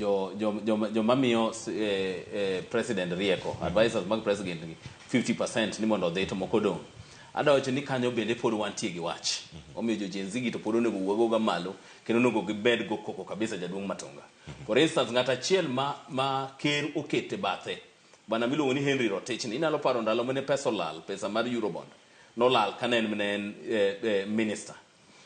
jo jo jo joma miyo eh, eh, president rieko, advisors mag president gi 50% ni mondo odhi to moko dong'. Adwa wacho ni kanyo bende pod wantie gi wach. Omiyo jo Gen Z gi to pod onego wuog agoga malo kendo onego gibed go koko kabisa jaduong' Matonga. For instance, ng'at achiel ma, ma ker okete bathe, bwana miluongo ni Henry Rotich ni, inyalo paro ndalo mane pesa olal, pesa mar Eurobond nolal kane en ne en eh, eh, minister.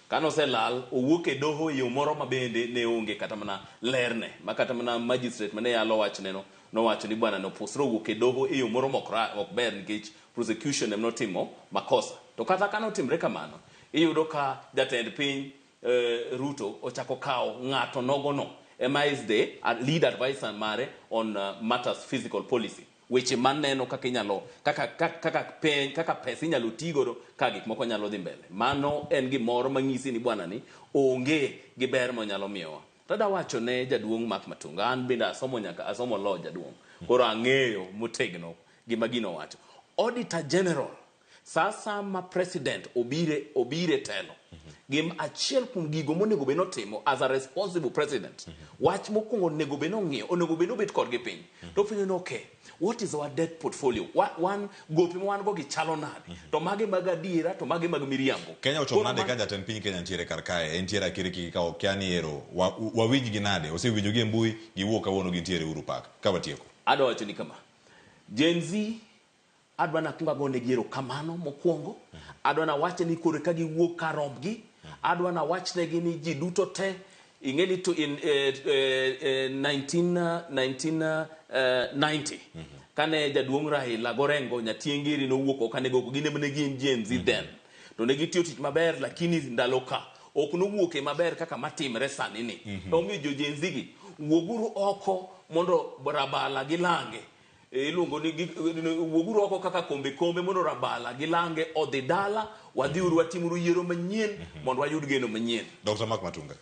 Kane oselal, owuok e doho e yo moro ma bende ne onge kata mana lerne, ma kata mana magistrate mane yalo wachneno nowacho ni bwana nopusre owuok e doho e yo moro ma ok ber nikech prosecution ema notimo makosa. To kata ka notimre kamano, iyudo ka jatend piny eh, Ruto ochako kawo ng'ato nogono ema is the lead advisor mare on matters fiscal policy. Weche maneno kaka inyalo kaka kaka piny kaka pesa inyalo ti godo ka gik moko nyalo dhi mbele. Mano en gimoro manyisi ni bwana ni onge gi ber monyalo miyowa. Tada wacho ne jaduong' Mark Matunga, an bende asomo nyaka asomo law jaduong'. Koro ang'eyo motegno gima gino wacho. Auditor General sa asaya ma president obire obire telo gim achiel kuom gigo monego bed notimo as a responsible president wach mokwongo onego bed nong'iyo onego bed nobet kodgi piny to openjo ni okay what is our debt portfolio Wa, wan gope ma wan go gi chalo nade to mage mag adiera to mage mag miriambo Kenya ochom Koro nade ma- ka jatend piny Kenya nitiere kar kae, entiere akirikiki ka okia ni ero wa- wawinjgi nade, osewinjogi e mbui, giwuok kawuono gintiere Uhuru Park. Ka watieko. Adwa wacho ni kama Gen Z adwa nakwong agonegi erokamano mokwongo adwa nawache ni koro ka giwuok ka rombgi adwa nawachnegi ni ji duto te ing'e ni to in eh, eh, eh, 19, 1990 kane jaduong' Raila Gorengo Nyatiengiri nowuok oko kane goko gin ema ne gin Gen Z then to ne gitiyo tich maber lakini ndalo ka ok nowuoke maber kaka matimre sani ni omiyo jo Gen Z gi wuoguru oko mondo rabala gi lange Eh, iluongo ni gi- wuoguru oko kaka kombe kombe mondo rabala gi lange odhi dala wadhiuru watimuru yiero manyien mondo wayud geno manyien Dr. Mark Matunga.